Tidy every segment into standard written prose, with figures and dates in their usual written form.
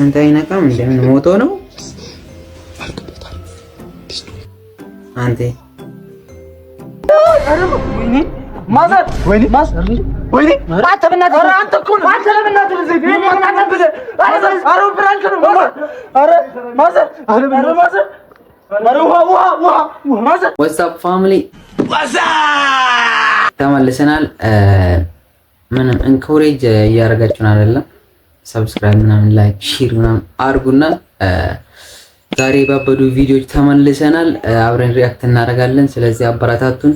አንተ አይነቃም? እንደምን ሞቶ ነው አንተ? What's up family፣ ተመልሰናል። ምንም encourage እያደረጋችሁን አይደለም። Subscribe ምናምን like share ምናምን አድርጉና ዛሬ ባበዱ ቪዲዮዎች ተመልሰናል። አብረን react እናደርጋለን። ስለዚህ አበረታቱን።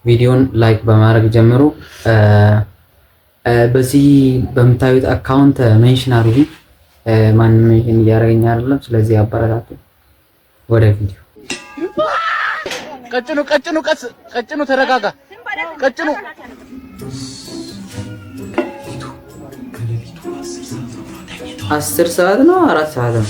ቪዲዮን like በማድረግ ጀምሩ። በዚህ በምታዩት account mention አድርጉኝ። ማንም mention እያደረገኝ አይደለም። ስለዚህ አበረታቱን። ወደ ቪዲዮ። ቀጭኑ፣ ቀጭኑ፣ ቀስ፣ ቀጭኑ፣ ተረጋጋ። ቀጭኑ። 10 ሰዓት ነው፣ 4 ሰዓት ነው።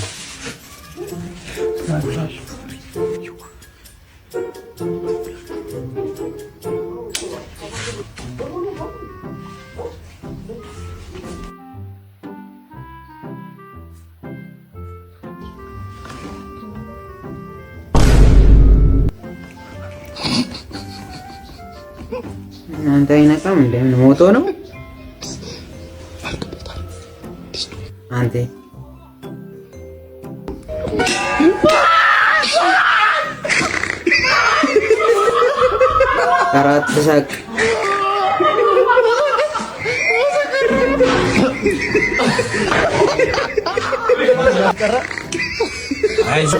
አንተ አይነቃም? እንደምን ሞቶ ነው አንተ? አራት ሳቅ።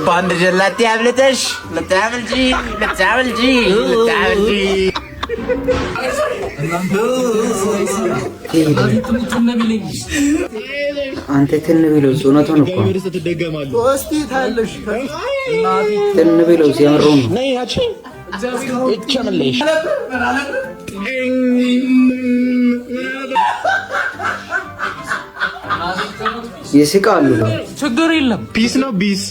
በአንድ ጀላጤ አብልጠሽ ልታምልጂ፣ ልታምልጂ፣ ልታምልጂ። አንተ ትን ቢለውስ? እውነቱን እኮ ትን ቢለውስ? የምሩን ነው። ይስቃሉ። ችግር የለም። Peace ነው ቢስ፣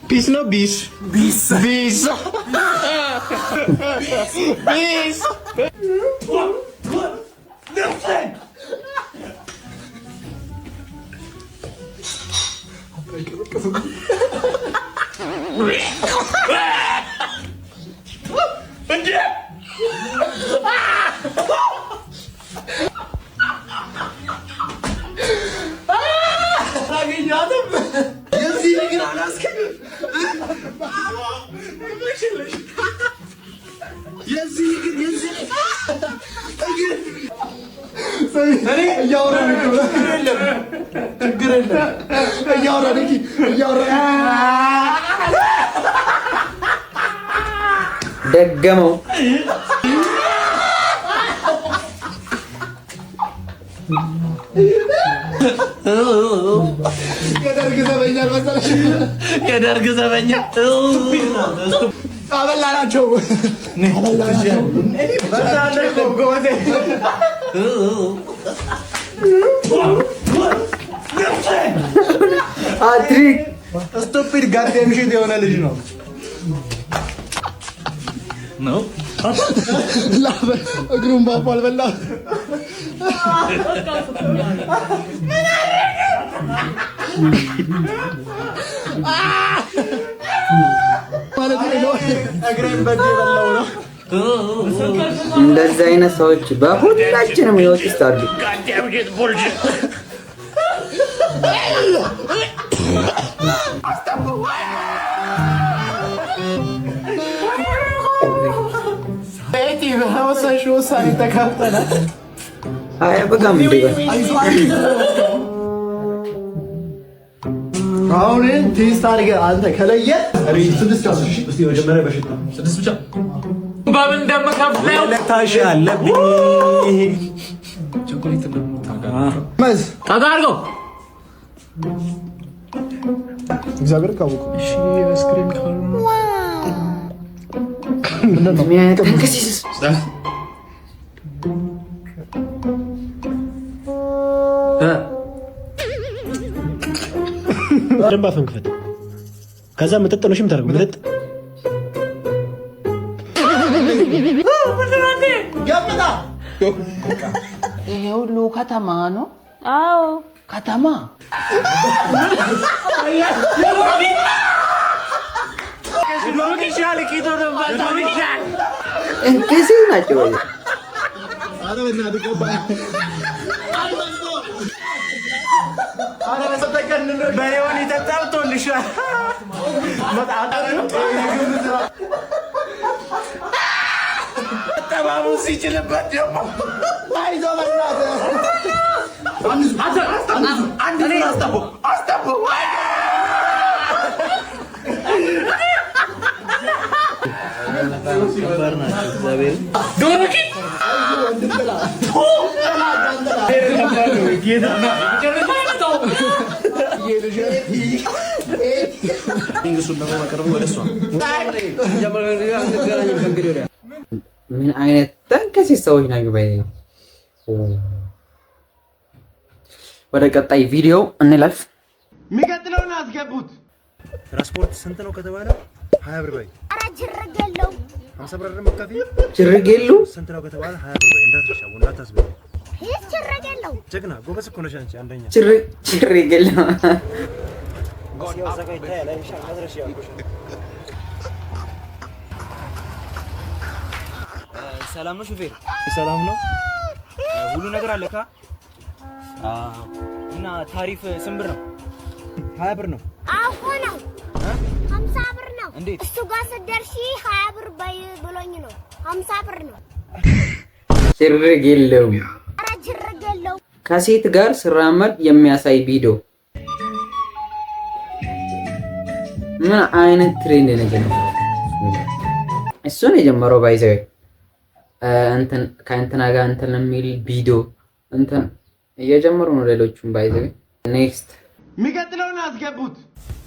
peace ነው ቢስ፣ ቢስ፣ ቢስ፣ ቢስ። ችግር የለም። እያወራን እያወራን ደገመው። የደርግ ዘበኛ መሰለሽ። የደርግ ዘበኛ። አበላናቸው። አበላናቸው። አትሪክ። Stupid goddamn shit የሆነ ልጅ ነው። ነው። እግሩን ባፉ አልበላ። ማለት ነው። እግሬን በእጄ የበላው ነው። እንደዚህ አይነት ሰዎች በሁላችንም ህይወት ውስጥ አሉ። Goddamn shit bullshit. ቤቲ በወሰንሽው ውሳኔ ተካፍተናል። አይ በቃም እንዴ። አሁን taste አድርገህ አንተ ከለየ ስድስት። እስኪ መጀመሪያ በሽታ ስድስት ብቻ በምን እንደምከፍለው ለታሽ አለብኝ። ቸኮሌት እንደምታውቃለህ ጠጋ አድርገው። እግዚአብሔር ካወቁ። እሺ አይስክሬም ካልሆነ ምን አይነት ተንከሲስ? በደንብ አፍህን ክፈት። ከዛ ምጥጥ ነው የምታደርገው። ምጥጥ። ገምታ። ይሄ ሁሉ ከተማ ነው። አዎ። ከተማ። እንቅስቃሴ ናቸው ወይ? ኧረ በእናትህ ገባ። በሬውን ይጠጣብቶልሻል። ጠባቡ ሲችልበት ደግሞ አይዞህ በእናትህ። አንድ አስጠቦ አስጠቦ። ምን አይነት ተንከሴ ሰዎች ናቸው? ባይ ወደ ቀጣይ ቪዲዮ እንለፍ። የሚቀጥለውን አስገቡት። ትራንስፖርት ስንት ነው ከተባለ 20 ብር በይ። ኧረ ችርግ የለውም። 50 ብር አይደለም የምትከፍይው? ችርጌሉ። ስንት ነው ከተባለ 20 ብር በይ። እንዳትረሻ እንዳታስበይ። ይህ ችርግ የለውም። ጀግና ጎበዝ እኮ ነሽ አንቺ አንደኛ። ችርጌሉ። ሰላም ነው ሹፌር? ሰላም ነው። ሁሉ ነገር አለካ? እና ታሪፍ ስንት ብር ነው? 20 ብር ነው። አውቆ ነው፣ 50 ብር ነው። እንዴት? እሱ ጋር ስትደርሺ 20 ብር በይ ብሎኝ ነው። 50 ብር ነው። ችርጌለው። ኧረ ችርግ የለውም። ከሴት ጋር ስራመድ የሚያሳይ ቪዲዮ ምን አይነት trend ነገር ነው? እሱን የጀመረው by the way እንትን ከእንትና ጋር እንትን የሚል ቪዲዮ እንትን እየጀመሩ ነው ሌሎቹም። By the way next። የሚቀጥለውን አስገቡት።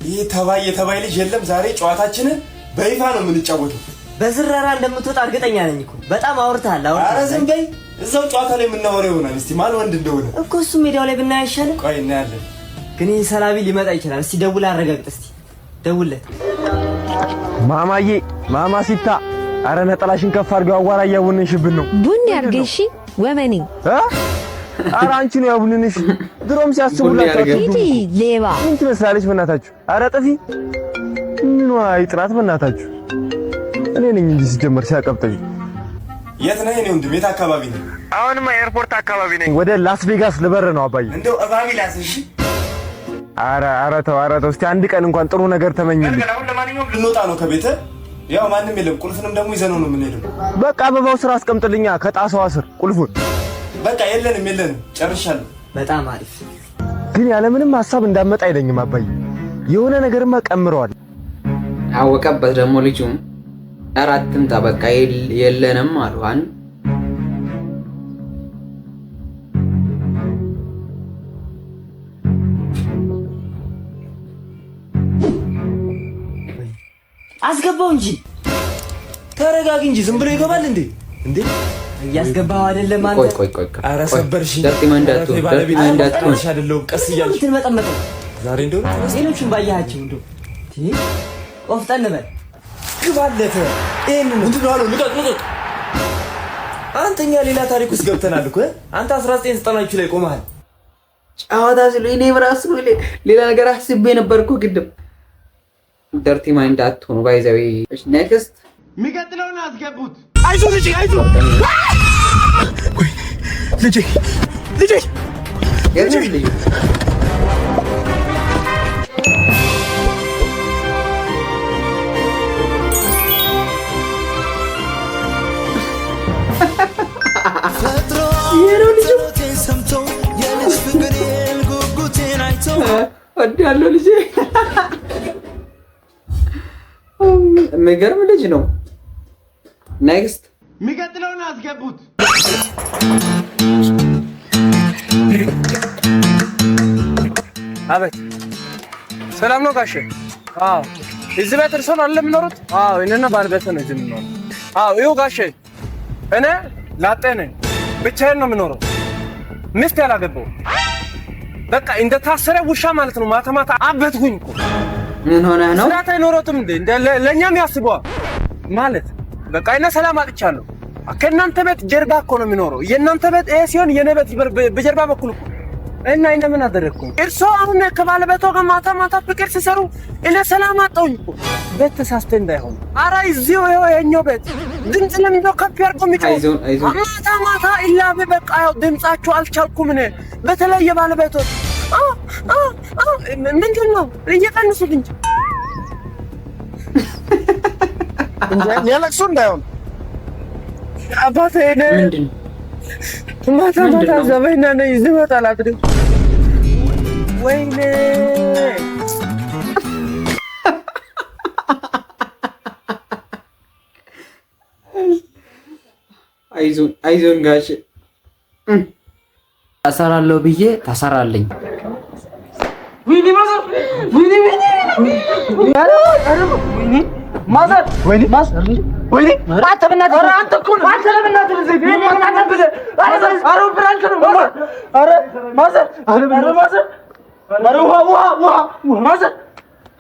ይህ ተባይ የተባይ ልጅ የለም። ዛሬ ጨዋታችንን በይፋ ነው የምንጫወተው። በዝረራ እንደምትወጣ እርግጠኛ ነኝ እኮ። በጣም አውርተሃል ኧረ አውርተሃል። ዝም በይ። እዛው ጨዋታ ላይ የምናወራው ይሆናል። እስቲ ማን ወንድ እንደሆነ እኮ እሱ ሜዳው ላይ ብናይ አይሻልም? ቆይ እናያለን። ግን ይህ ሰላቢ ሊመጣ ይችላል። እስቲ ደውል አረጋግጥ። እስቲ ደውልለት። ማማዬ ማማሲታ፣ አረ ነጠላሽን ከፍ አድርገው፣ አዋራ እያቡንንሽብን ነው። ቡኒ አድርገሽ እሺ፣ ወመኔ። እ? አረ አንቺ ነው ያቡንንሽ። ድሮም ሲያስቡላችሁ አድርገን። ሂጂ ሌባ። ምን ትመስላለች በእናታችሁ? አረ ጥፊ ምኗ ይጥራት በእናታችሁ። እኔ ነኝ እንጂ ሲጀመር ሲያቀብጠኝ። የት ነህ የኔ ወንድም? የት አካባቢ ነህ? አሁንማ ኤርፖርት አካባቢ ነኝ። ወደ ላስ ቬጋስ ልበር ነው አባዬ። እንደው እባብ ይላስ። እሺ። አረ አረ ተው፣ አረ ተው። እስቲ አንድ ቀን እንኳን ጥሩ ነገር ተመኝልኝ። አሁን ለማንኛውም ልንወጣ ነው ከቤት። ያው ማንም የለም። ቁልፍንም ደግሞ ይዘነው ነው የምንሄደው። በቃ አበባው ስር አስቀምጥልኛ፣ ከጣሳዋ ስር ቁልፉን። በቃ የለንም የለንም፣ ጨርሻለሁ። በጣም አሪፍ። ግን ያለምንም ሀሳብ እንዳመጣ አይለኝም አባዬ። የሆነ ነገርማ ቀምረዋል። አወቀበት ደግሞ ልጁም። ኧረ አትምጣ በቃ የለንም አሉ። አንድ አስገባው እንጂ። ተረጋግ እንጂ፣ ዝም ብሎ ይገባል እንዴ? እንዴ? እያስገባው አይደለም አንተ። ቆይ ቆይ ቆይ ቆይ። ኧረ ሰበርሽኝ። Dirty mind አትሁን፣ dirty mind አትሁን። አይደለሁም። ቀስ እያልሽ የምትመጠመጠው ዛሬ እንደሆነ ሌሎቹን ባያቸው እንደው ቆፍጠን በል። ግባለት። ይሄንን ምንድን ነው አለው? ልቀቅ ልቀቅ። አንተኛ ሌላ ታሪክ ውስጥ ገብተናል እኮ። አንተ 1990ዎቹ ላይ ቆመሃል። ጨዋታ ስሉ እኔም ራሱ ሌላ ነገር አስቤ ነበር እኮ ግድም። Dirty mind አትሆኑ by the way። Next። የሚቀጥለውን አስገቡት። አይዞህ ልጄ አይዞህ ልጄ ልጄ። ልጅ። ወዳለው ልጅ የሚገርም ልጅ ነው። Next። የሚቀጥለውን አስገቡት። አቤት፣ ሰላም ነው ጋሼ? አዎ፣ እዚህ ቤት እርሶ ነው አይደል የሚኖሩት? አዎ፣ እኔና ባለቤቴ ነው እዚህ የምንኖረው። አዎ፣ ይኸው ጋሼ፣ እኔ ላጤ ነኝ፣ ብቻዬን ነው የምኖረው። ሚስት ያላገባው በቃ እንደ ታሰረ ውሻ ማለት ነው። ማታ ማታ አበድኩኝ እኮ። ምን ሆነህ ነው? ስርዓት አይኖሮትም እንዴ? እንደ ለእኛም ያስበዋል ማለት በቃ እኔ ሰላም አጥቻለሁ። ከእናንተ ቤት ጀርባ እኮ ነው የሚኖረው። የእናንተ ቤት ይሄ ሲሆን የኔ ቤት በጀርባ በኩል እኮ እና እኔ ምን አደረግኩኝ? እርሶ አሁን ከባለቤቶ ጋር ማታ ማታ ፍቅር ሲሰሩ እኔ ሰላም አጣሁኝ እኮ። ቤት ተሳስተ እንዳይሆን። ኧረ እዚሁ ይኸው የኛው ቤት ድምፅ ለምንድን ነው ከፍ ያድርጎ የሚጮኸው? አይዞን አይዞን። ማታ ማታ ኢላቤ በቃ ያው ድምፃችሁ አልቻልኩም እኔ። በተለይ የባለቤቶች አ አ አ ምንድን ነው እየቀንሱት እንጂ። ሊያለቅሱ እንዳይሆን። አባቴ እኔ ምንድን ማታ ምንድን ማታ ነው? ዘበኛ ነኝ፣ እዚህ እመጣለሁ አላድርም። ወይኔ። አይዞን አይዞን ጋሽ፣ እሰራለሁ ብዬ ታሰራለኝ።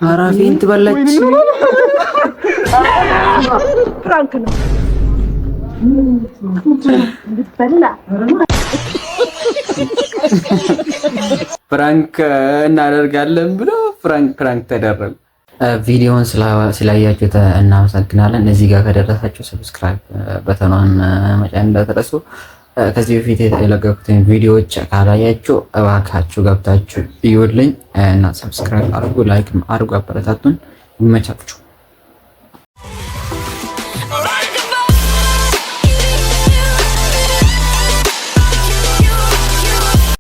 ኧረ faint በላች። Prank ነው። ልበላ። Prank እናደርጋለን ብሎ prank prank ተደረጉ። ቪዲዮውን ስላያችሁ እናመሰግናለን። እዚህ ጋር ከደረሳችሁ subscribe button ኗን መጫን እንዳትረሱ። ከዚህ በፊት የለቀኩትን ቪዲዮዎች ካላያችሁ እባካችሁ ገብታችሁ እዩልኝ እና subscribe አድርጉ፣ like አድርጉ፣ አበረታቱን። ይመቻችሁ።